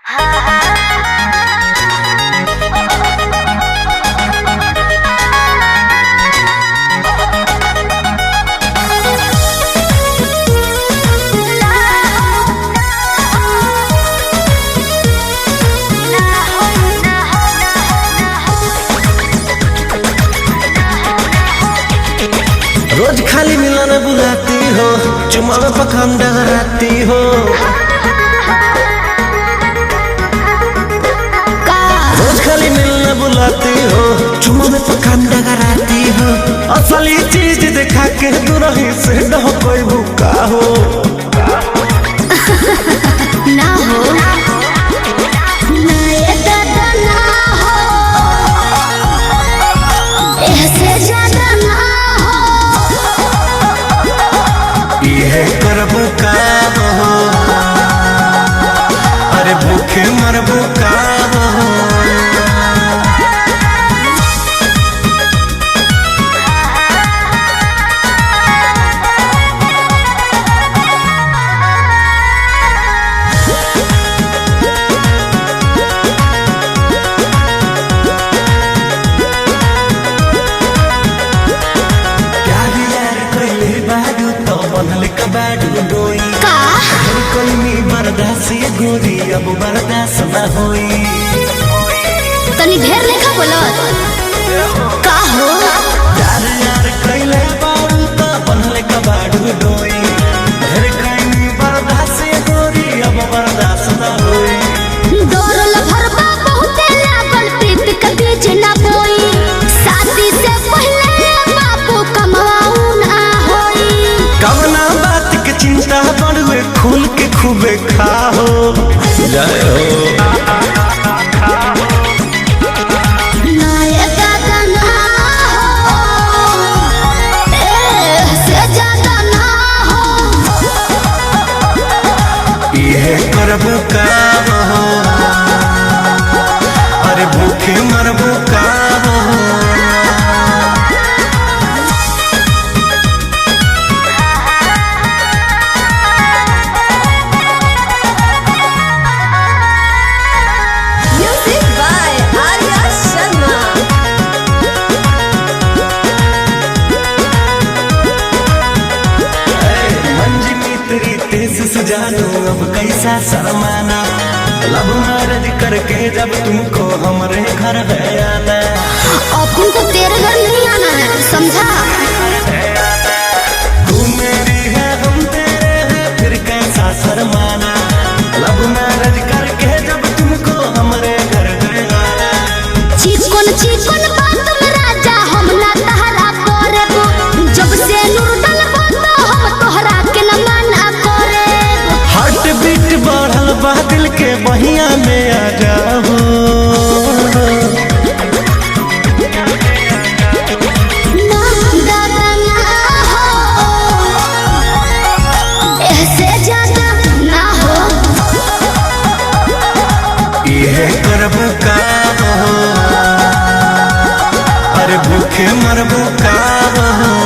रोज खाली मिलन बुलाती हो, चुमावे पखंड डराती हो। रोज खाली मिलने बुलाती हो, चुमावे पखंड डराती हो। असली चीज दिखा के दुरही से न हो कोई भूखा हो। ना हो ना ये दादा ना हो, ऐसे ज्यादा ना हो। ये करबू का हो, अरे भूखे मरबू का हो। प्यार यार कइले बाडू तो बनल कबाडू डोई। का कोई बर्दाश्त ये गोरी अब बर्दाश्त ना होई। तनी ढेर लेखा बोलत का हो। प्यार यार कइले बाडू तो बनल कबाडू डोई। ढेर कोई बर्दाश्त ये गोरी अब बर्दाश्त ना होई। दौड़ल भरबा बहुते लागल प्रीत के बीज ना बोई। शादी से पहले बापू कमाऊ ना होई। कवना बात के चिंता बड़ुए खुल के खूबे खाओ जय हो। ना ये दादा ना हो, ऐसे ज्यादा ना हो। ये करबू का हो, अरे भूखे मरबू का हो। Music by Arya Sharma. मंजनी तेरी तेज सुजानो अब कैसा शर्माना। लव मैरिज करके जब तुमको हमारे घर है आना। अब तुमको तेरे घर नहीं आना है, समझा। तू मेरी है हम तेरे हैं फिर कैसा शर्माना। लव मैरिज करके जब तुमको हमारे घर है आना। चिकन चिकन बात में राजा हम ना तहरा करेबो। जब से नूर डलबो तो हम तोहरा के न मना करेबो। हार्ट बीट बढ़ल बा दिल के बहिया में आ जाओ। ना दादा ना हो, ऐसे ज्यादा ना हो। ये करबू का हो, अरे भूखे मरबू का हो।